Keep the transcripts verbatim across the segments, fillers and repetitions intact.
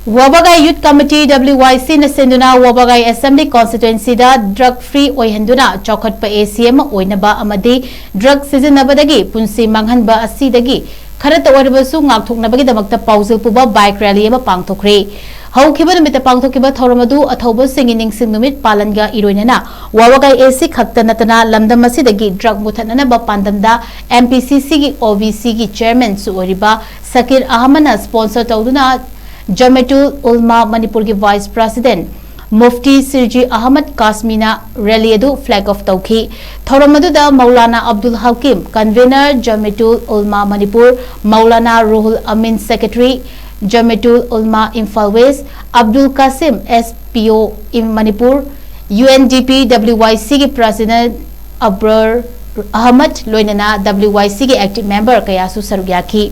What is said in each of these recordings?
ꯋꯥꯕꯒꯥꯏ Youth Committee, W Y C ꯅ ꯁꯤꯟꯗꯨꯅ ꯋꯥꯕꯒꯥꯏ Assembly Constituency ꯗ drug free ꯑꯣꯏꯍꯟꯗꯨꯅ ꯆꯥꯎꯈꯠꯄ A C ꯑꯃ ꯑꯣꯏꯅꯕ ꯑꯃꯗꯤ drug ꯁꯤꯖꯤꯟꯅꯕꯗꯒꯤ ꯄꯨꯟꯁꯤ ꯃꯥꯡꯍꯟꯕ ꯑꯁꯤꯗꯒꯤ ꯈꯔꯇ ꯑꯣꯏꯔꯕꯁꯨ ꯉꯥꯛꯊꯣꯛꯅꯕꯒꯤꯗꯃꯛꯇ ꯄꯥꯎꯖꯦꯜ ꯄꯨꯕ bike rally ꯑꯃ ꯄꯥꯡꯊꯣꯛꯈ꯭ꯔꯦ꯫ ꯍꯧꯈꯤꯕ ꯅꯨꯃꯤꯠꯇ ꯄꯥꯡꯊꯣꯛꯈꯤꯕ ꯊꯧꯔꯝ ꯑꯗꯨ ꯑꯊꯧꯕꯁꯤꯡꯒꯤ ꯅꯤꯡꯁꯤꯡ ꯅꯨꯃꯤꯠ ꯄꯥꯂꯟꯒ ꯏꯔꯣꯏꯅꯅ ꯋꯥꯕꯒꯥꯏ A C ꯈꯛꯇ ꯅꯠꯇꯅ ꯂꯝꯗꯝ ꯑꯁꯤꯗꯒꯤ drug ꯃꯨꯊꯠꯅꯅꯕ ꯄꯥꯟꯗꯝꯗ M P C C ꯒꯤ O B C ꯒꯤ chairman ꯁꯨ ꯑꯣꯏꯔꯤꯕ ꯁꯀꯤꯔ ꯑꯍꯃꯗꯅ sponsor ꯇꯧꯗꯨꯅ ꯖꯃꯤꯌꯥꯇꯨꯜ ꯎꯂꯃꯥ ꯃꯅꯤꯄꯨꯔꯒꯤ vice president Mufti ꯁꯤꯔꯖꯤ Ahmad ꯀꯥꯁꯃꯤꯅ rally ꯑꯗꯨ flag off ꯇꯧꯈꯤ꯫ ꯊꯧꯔꯝ ꯑꯗꯨꯗ Maulana Abdul Hakim, convener Jamiatul Ulama Manipur, Maulana Ruhul Amin, secretary Jamiatul Ulama Imphal west, Abdul Kasim, S P O ꯏꯝ Manipur, U N D P W Y C ꯒꯤ president ꯑꯕ꯭ꯔꯔ ꯑꯍꯃꯗ ꯂꯣꯏꯅꯅ W Y C ꯒꯤ active member ꯀꯌꯥꯁꯨ ꯁꯔꯨꯛ ꯌꯥꯈꯤ꯫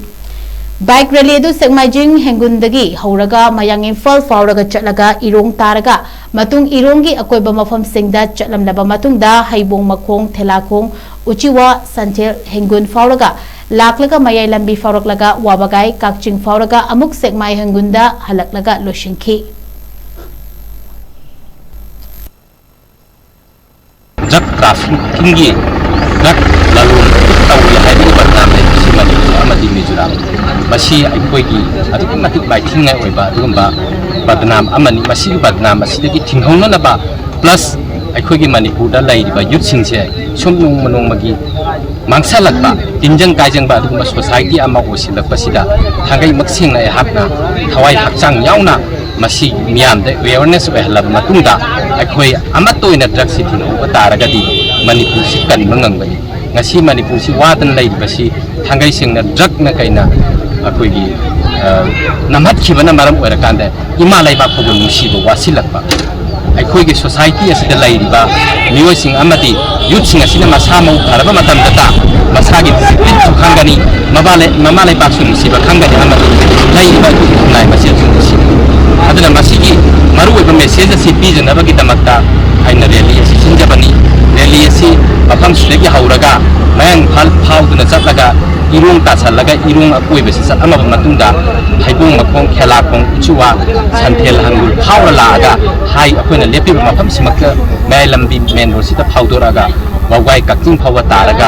Bike rally ꯑꯗꯨ ꯁꯦꯛꯃꯥꯏꯖꯤꯡ ꯍꯦꯡꯒꯨꯟꯗꯒꯤ ꯍꯧꯔꯒ ꯃꯌꯥꯡ ꯏꯝꯐꯥꯜ ꯐꯥꯎꯔꯒ ꯆꯠꯂꯒ ꯏꯔꯣꯡ ꯇꯥꯔꯒ ꯃꯇꯨꯡ ꯏꯔꯣꯡꯒꯤ ꯑꯀꯣꯏꯕ ꯃꯐꯝꯁꯤꯡꯗ ꯆꯠꯂꯝꯂꯕ ꯃꯇꯨꯡꯗ ꯍꯩꯕꯣꯡ ꯃꯈꯣꯡ, ꯊꯦꯂꯥꯈꯣꯡ, ꯎꯆꯤꯋꯥ, ꯁꯟꯊꯦꯜ, ꯍꯦꯡꯒꯨꯟ ꯐꯥꯎꯔꯒ ꯂꯥꯛꯂꯒ ꯃꯌꯥꯏ ꯂꯝꯕꯤ ꯐꯥꯎꯔꯛꯂꯒ ꯋꯥꯕꯒꯥꯏ, ꯀꯥꯛꯆꯤꯡ ꯐꯥꯎꯔꯒ ꯑꯃꯨꯛ ꯁꯦꯛꯃꯥꯏ ꯍꯦꯡꯒꯨꯟꯗ ꯍꯜꯂꯛꯂꯒ ꯂꯣꯏꯁꯤꯟꯈꯤ꯫ Drug trafficking ꯒꯤ drug ꯂꯂꯣꯟ ꯏꯇꯤꯛ ꯇꯧꯏ ꯍꯥꯏꯕꯒꯤ ꯕꯗꯅꯥꯝ ꯂꯩꯕꯁꯤ ꯃꯅꯤꯄꯨꯔ ꯑꯃꯗꯤ ꯃꯤꯖꯣꯔꯥꯝ꯫ ꯃꯁꯤ ꯑꯩꯈꯣꯏꯒꯤ ꯑꯗꯨꯛꯀꯤ ꯃꯇꯤꯛ ꯃꯥꯏꯊꯤꯅꯤꯡꯉꯥꯏ ꯑꯣꯏꯕ ꯑꯗꯨꯒꯨꯝꯕ ꯕꯗꯅꯥꯝ ꯑꯃꯅꯤ꯫ ꯃꯁꯤꯒꯤ ꯕꯗꯅꯥꯝ ꯑꯁꯤꯗꯒꯤ ꯊꯤꯡꯍꯧꯅꯅꯕ, plus ꯑꯩꯈꯣꯏꯒꯤ ꯃꯅꯤꯄꯨꯔꯗ ꯂꯩꯔꯤꯕ youth ꯁꯤꯡꯁꯦ ꯁꯨꯝ ꯅꯣꯡꯃ ꯅꯣꯡꯃꯒꯤ ꯃꯥꯡꯁꯜꯂꯛꯄ, ꯇꯤꯟꯖꯪ ꯀꯥꯏꯖꯪꯕ ꯑꯗꯨꯒꯨꯝꯕ society ꯑꯃ ꯑꯣꯏꯁꯤꯜꯂꯛꯄꯁꯤꯗ ꯊꯥꯡꯒꯩꯃꯛ ꯁꯦꯡꯅ ꯑꯩꯍꯥꯛꯅ ꯊꯋꯥꯏ ꯍꯛꯆꯥꯡ ꯌꯥꯎꯅ ꯃꯁꯤ ꯃꯤꯌꯥꯝꯗ awareness ꯑꯣꯏꯍꯜꯂꯕ ꯃꯇꯨꯡꯗ ꯑꯩꯈꯣꯏ ꯑꯃꯠꯇ ꯑꯣꯏꯅ drug ꯁꯤ ꯊꯤꯡꯍꯧꯕ ꯇꯥꯔꯒꯗꯤ ꯃꯅꯤꯄꯨꯔꯁꯤ ꯀꯟꯕ ꯉꯝꯒꯅꯤ꯫ ꯉꯁꯤ ꯃꯅꯤꯄꯨꯔꯁꯤ ꯋꯥꯗꯅ ꯂꯩꯔꯤꯕꯁꯤ ꯊꯥꯡꯒꯩ ꯁꯦꯡꯅ drug ꯅ ꯀꯩꯅ ꯑꯩꯈꯣꯏꯒꯤ, ꯑ, ꯅꯝꯍꯠꯈꯤꯕꯅ ꯃꯔꯝ ꯑꯣꯏꯔꯀꯥꯟꯗ ꯏꯃꯥ ꯂꯩꯕꯥꯛ ꯐꯥꯎꯕ ꯅꯨꯡꯁꯤꯕ ꯋꯥꯠꯁꯤꯜꯂꯛꯄ꯫ ꯑꯩꯈꯣꯏꯒꯤ society ꯑꯁꯤꯗ ꯂꯩꯔꯤꯕ ꯃꯤꯑꯣꯏꯁꯤꯡ ꯑꯃꯗꯤ youth ꯁꯤꯡ ꯑꯁꯤꯅ ꯃꯁꯥ ꯃꯎ ꯐꯔꯕ ꯃꯇꯝꯗꯇ ꯃꯁꯥꯒꯤ discipline ꯁꯨ ꯈꯪꯒꯅꯤ, ꯃꯃꯥ ꯂꯩ-, ꯃꯃꯥ ꯂꯩꯕꯥꯛꯁꯨ ꯅꯨꯡꯁꯤꯕ ꯈꯪꯒꯅꯤ ꯑꯃꯗꯤ ꯂꯩꯔꯤꯕ ꯑꯩꯈꯣꯏꯒꯤ ꯈꯨꯟꯅꯥꯏ ꯃꯁꯦꯜꯁꯨ ꯅꯨꯡꯁꯤꯒꯅꯤ꯫ ꯑꯗꯨꯅ ꯃꯁꯤꯒꯤ ꯃꯔꯨꯑꯣꯏꯕ message ꯑꯁꯤ ꯄꯤꯖꯅꯕꯒꯤꯗꯃꯛꯇ ꯑꯩꯅ rally ꯑꯁꯤ ꯁꯤꯟꯖꯕꯅꯤ꯫ Rally ꯑꯁꯤ ꯃꯐꯝꯁꯤꯗꯒꯤ ꯍꯧꯔꯒ ꯃꯌꯥꯡ ꯏꯝꯐꯥꯜ ꯐꯥꯎꯗꯨꯅ ꯆꯠꯂꯒ ꯏꯔꯣꯡ ꯇꯥꯁꯜꯂꯒ ꯏꯔꯣꯡ ꯑꯀꯣꯏꯕꯁꯤ ꯆꯠꯂꯝꯃꯕ ꯃꯇꯨꯡꯗ ꯍꯩꯕꯣꯡ ꯃꯈꯣꯡ, ꯈꯦꯂꯥꯈꯣꯡ, ꯎꯆꯤꯋꯥ, ꯁꯟꯊꯦꯜ, ꯍꯪꯒꯨꯜ ꯐꯥꯎꯔ ꯂꯥꯛꯑꯒ ꯍꯥꯏ ꯑꯩꯈꯣꯏꯅ ꯂꯦꯞꯄꯤꯕ ꯃꯐꯝꯁꯤꯃꯛꯇ ꯃꯌꯥꯏ ꯂꯝꯕꯤ ꯃꯦꯟ ꯔꯣꯗꯁꯤꯗ ꯐꯥꯎꯗꯣꯔꯛꯑꯒ ꯋꯥꯕꯒꯥꯏ ꯀꯛꯆꯤꯡ ꯐꯥꯎꯕ ꯇꯥꯔꯒ